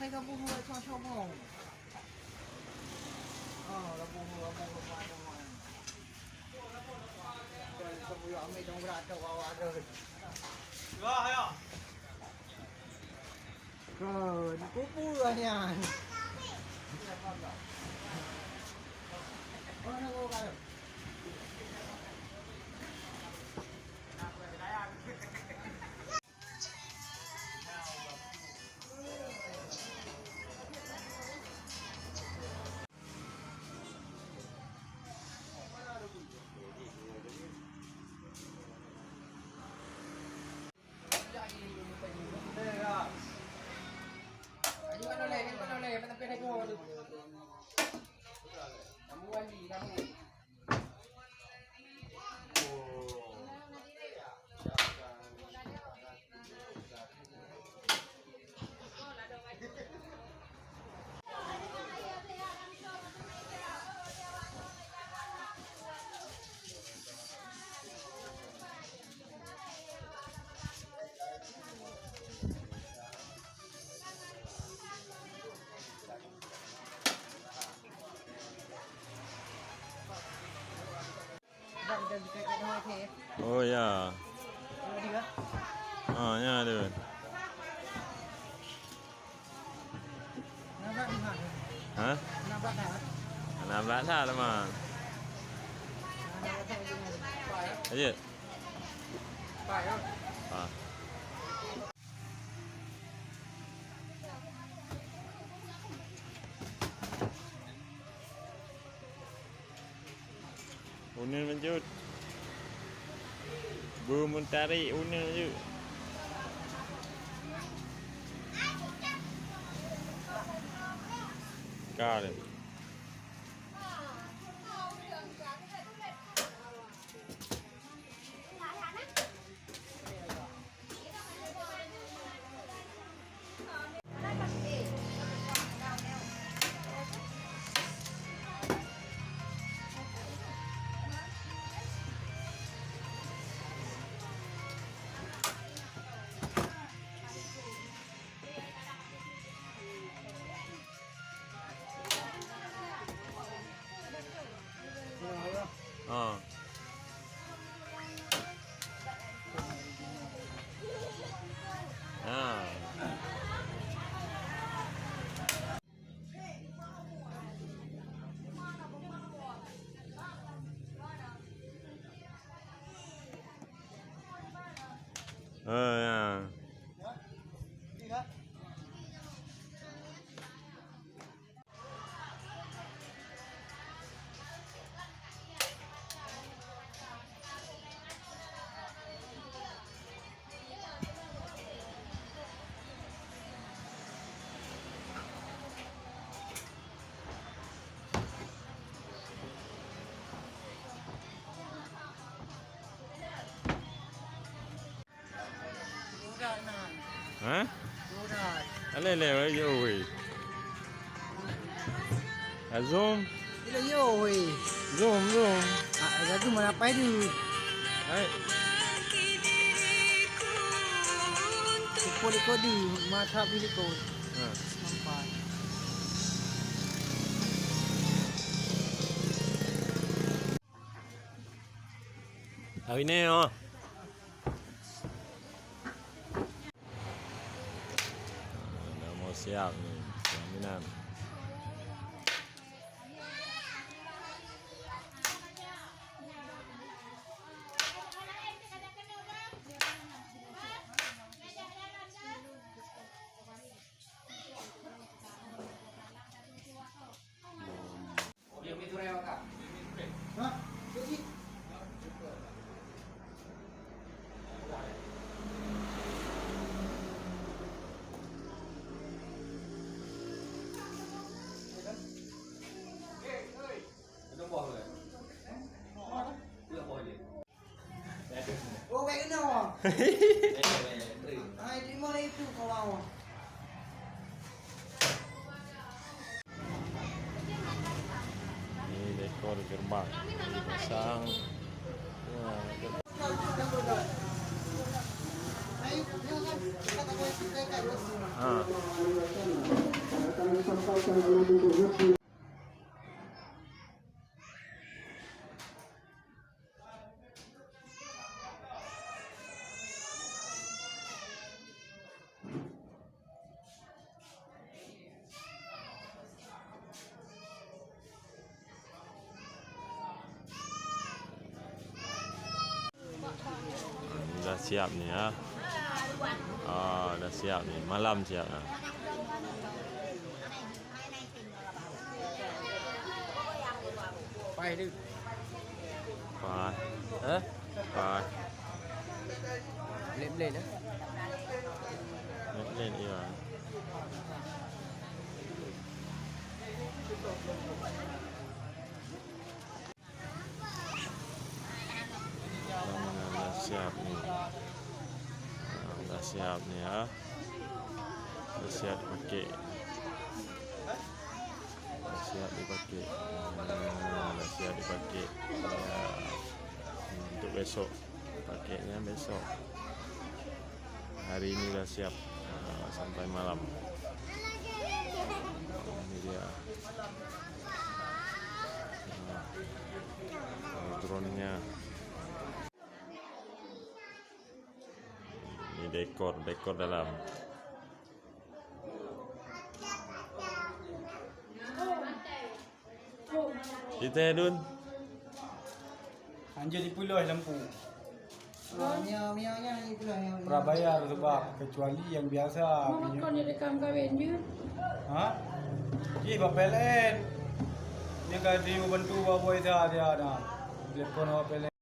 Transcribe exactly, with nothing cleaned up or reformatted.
Ka buhu cocok bong. Ah, ka buhu, ka buhu, ka buhu. Ka buhu, ambil dong berat tu, bawa tu. Wah, ya. Kau, nak kumpul lah nyan. Oh, nak kumpul. Oh ya. Ah, ya tu. Ha? Nabrak dah lah, Mak. Aja. Ha. Uneun bacut. Beumeutarék uneun bacut. Ka lé. Ha. Ha. Oh, ya. Ha? Alai lé, wai yo wei. Azum. Ilo yo wei. Zum, zum. Ah, Azum mana pai tu? Hai. Kumpul ikut di mata bilik kau. Ha. Nampak. Hari ni, oh. Dah mau siap ni, pelaminan. Oh, baik kena. Hai, terima itu kawan. Ini dekor gerbang dipasang. Wah, ger- Ah. Dah siap ni, ha. Ah, dah siap ni. Malam siap, ha. Pai tu. Pai. Ha? Pai. Blend-blend, eh? Blend-blend, iya. Dah siap ni. Ah, dah siap ni, ya. Dah siap dipakai. Dah siap dipakai. Ah, dah siap dipakai. Ya. Untuk besok. Pakainya besok. Hari ini dah siap, ah, sampai malam. Ini dia. Ah, drone-nya. Ini dekor, dekor dalam. Kita, Dun. Anjir dipeuleueh lampu. Ah, mia, mia, mia, itulah yang, pra bayar sebab kecuali yang biasa. Mau makan dia rekam kahwin je. Ha? Ji, bak P L N. Dia kan terima bantu bak boy dah dia dah. Telepon awak P L N.